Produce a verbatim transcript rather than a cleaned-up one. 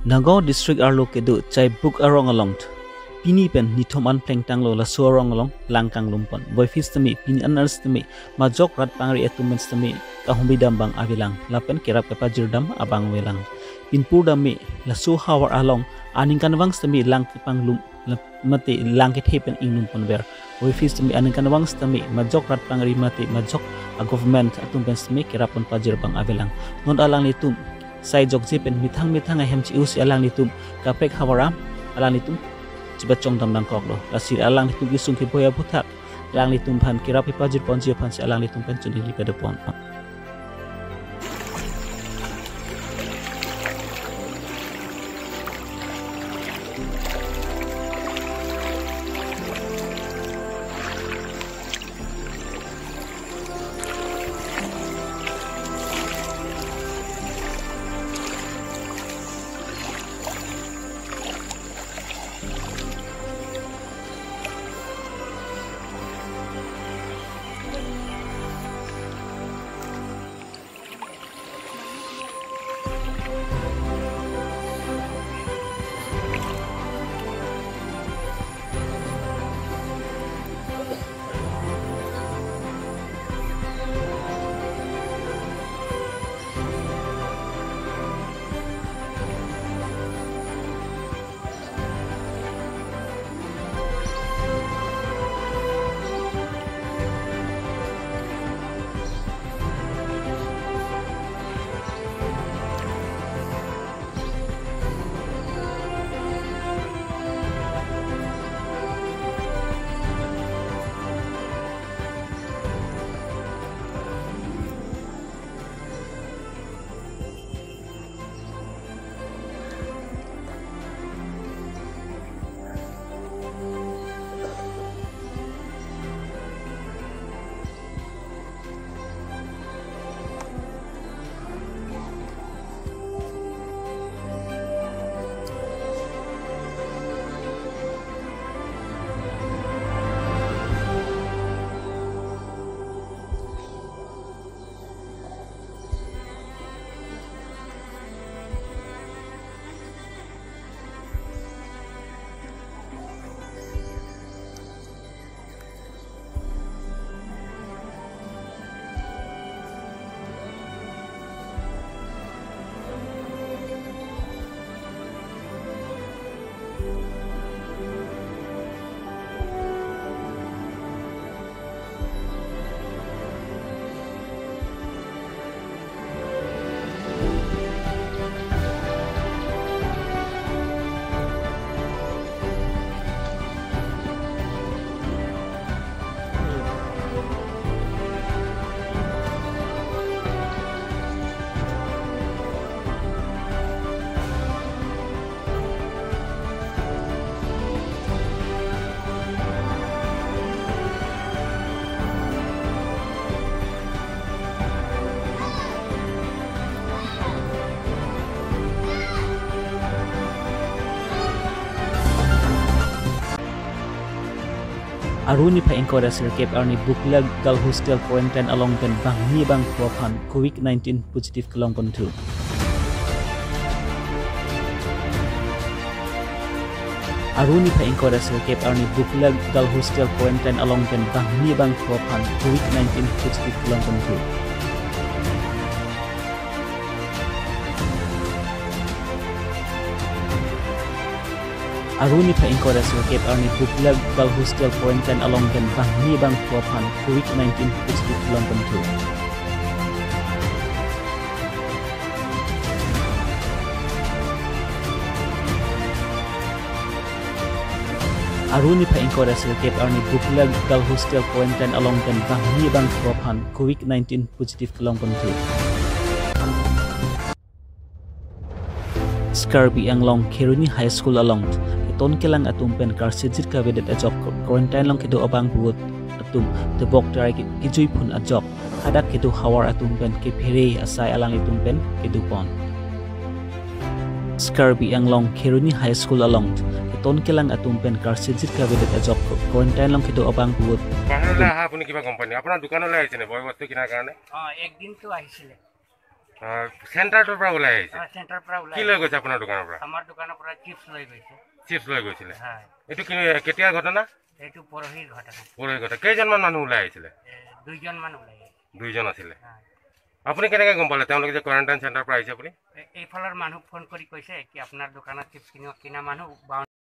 Nagaon district arlo kedo Chaibuk arong along pini pen nithom an plengtanglo laso arong along lang kanglumpon. Voiphit sitame pini an sitame majok rat pangri atum pen sitame kahumri dam abang avelang lapen kerap kepajirdam abang avelang. Pinpur dam me laso havar along aningkanvang sitame lang kepanglum lap-, mate lang kethe pen inglumponver. Voiphit sitame aningkanvang sitame majok rat pangri mate majok a-government atum pen sitame kerap pon pajir abang avelang. Non alanglitum sai jokje pen methang methang ahem che-o si alanglitum kaprek havar an alanglitum chebachong dam nangkoklo. Lasi alanglitum kesung keboi aputhak alanglitum aphan kerap kepajirponji aphansi alanglitum pen choningri padopon. Aru niphai ingkoi ra sirkep arni Bukla Girl Hostel quarantine along pen bangni bangphu aphan covid nineteen positive kelongponthu. Aru niphai ingkoi ra sirkep arni Bukla Girl Hostel quarantine along pen bangni bangphu aphan covid nineteen positive kelongponthu. Aru niphai ingkoi ra sirkep arni Bukla Girl Hostel quarantine along pen bangni bangphu aphan covid nineteen positive kelongponthu. Aru niphai ingkoi ra sirkep arni Bukla Girl Hostel quarantine along pen bangni bangphu aphan covid nineteen positive kelongponthu. Karbi Anglong Kheroni High School along keton kelang atum pen karsijit kavedet ajok quarantine along kedo abangphu atum tebok terai ke-, kejuiphun ajok hadak kedo havar atum pen kephere asai alanglitum pen kedopon. Karbi Anglong Kheroni High School along keton kelang atum pen karsijit kavedet ajok quarantine along kedo abangphu. বাহিৰলৈ আহা আপুনি কিবা গম পায় নেকি? আপোনাৰ দোকানলৈ আহিছে নে বয় বস্তু কিনাৰ কাৰণে? অ, একদিনতো আহিছিলে। আহ, চেণ্টাৰটোৰ পৰা ওলাই আহিছে? অ, চেণ্টাৰৰ পৰা ওলাই কি লৈ আহিছে। গৈছে আপোনাৰ দোকানৰ পৰা? আমাৰ দোকানৰ পৰা চিপছ লৈ গৈছে। চিপছ লৈ গৈছিলে? হয়। এইটো কি, কেতিয়া ঘটনা? এইটো পৰহিৰ ঘটনা। পৰহি ঘটনা। কেইজনমান মানুহ ওলাই আহিছিলে? এ, দুইজনমান ওলাই আহিছে। দুইজন আছিলে। হয়। আপুনি কেনেকে গম পালে তেওঁলোকে যে কোৱাৰেণ্টাইন চেণ্টাৰৰ পৰা আহিছে বুলি? এ, এইফালৰ মানুহ ফোন কৰি কৈছে কি আপোনাৰ দোকানত চিপছ কিনিব, কিনা মানুহ